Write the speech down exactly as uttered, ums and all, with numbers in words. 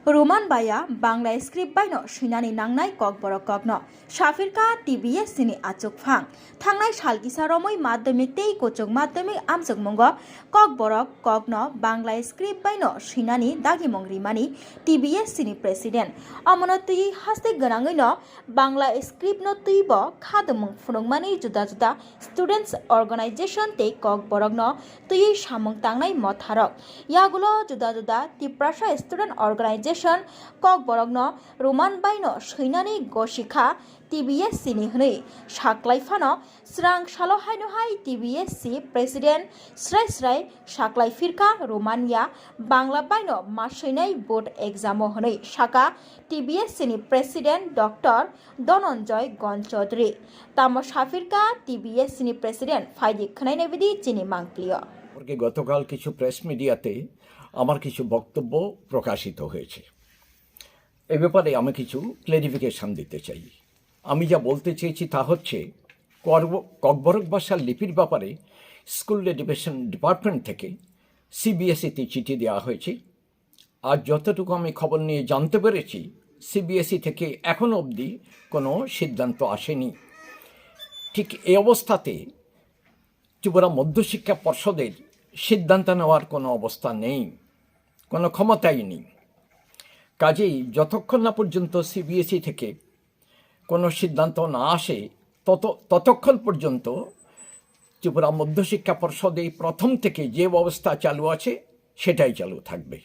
Roman baya Bangla script baino swinani nangnai Kokborok kokno. Saphirka T B S C ni achukphang. Thangnai sal kisa romwi madhyamik tei kuchuk madhyamik amchukmungo Kokborok kokno Bangla script baino swinani dagimung rimani T B S C ni president. Omono twiwi haste gwnangwino Bangla script no twibo khadumung phunukmani juda juda students organization tei Kokborokno twiwi samung tangnai motharok. Yagulo juda juda Tiprasa Student Organization Kokborokno Roman baino swinani gosikha T B S C ni hwnwi saklai phano, srang salo haino hai T B S C president srai srai saklai phirkha Romania Bangla baino ma swinai board exam o hwnwi saka T B S C ni president Doctor Dhananjay Gon Chaudhary. Tamo saphirka T B S C ni president, phaidi khwnainai bidi chini mangpli o. সম্পর্কে গতকাল কিছু প্রেস মিডিয়াতে আমার কিছু বক্তব্য প্রকাশিত হয়েছে। এ ব্যাপারে আমি কিছু ক্লেরিফিকেশন দিতে চাই। আমি যা বলতে চেয়েছি তা হচ্ছে, করব-, ককবরক ভাষার লিপির ব্যাপারে স্কুল এডুকেশন ডিপার্টমেন্ট থেকে সিবিএসইতে চিঠি দেওয়া হয়েছে। আর যতটুকু আমি খবর নিয়ে জানতে পেরেছি, সিবিএসই থেকে এখনো অবধি কোনো সিদ্ধান্ত আসেনি। ঠিক এই অবস্থাতে ত্রিপুরা মধ্যশিক্ষা পর্ষদের সিদ্ধান্ত নেওয়ার কোনো অবস্থা নেই, কোনো ক্ষমতাই নেই। কাজেই যতক্ষণ না পর্যন্ত সিবিএসই থেকে কোনো সিদ্ধান্ত না আসে, তত-, ততক্ষণ পর্যন্ত ত্রিপুরা মধ্যশিক্ষা পর্ষদ এই প্রথম থেকে যে ব্যবস্থা চালু আছে, সেটাই চালু থাকবে।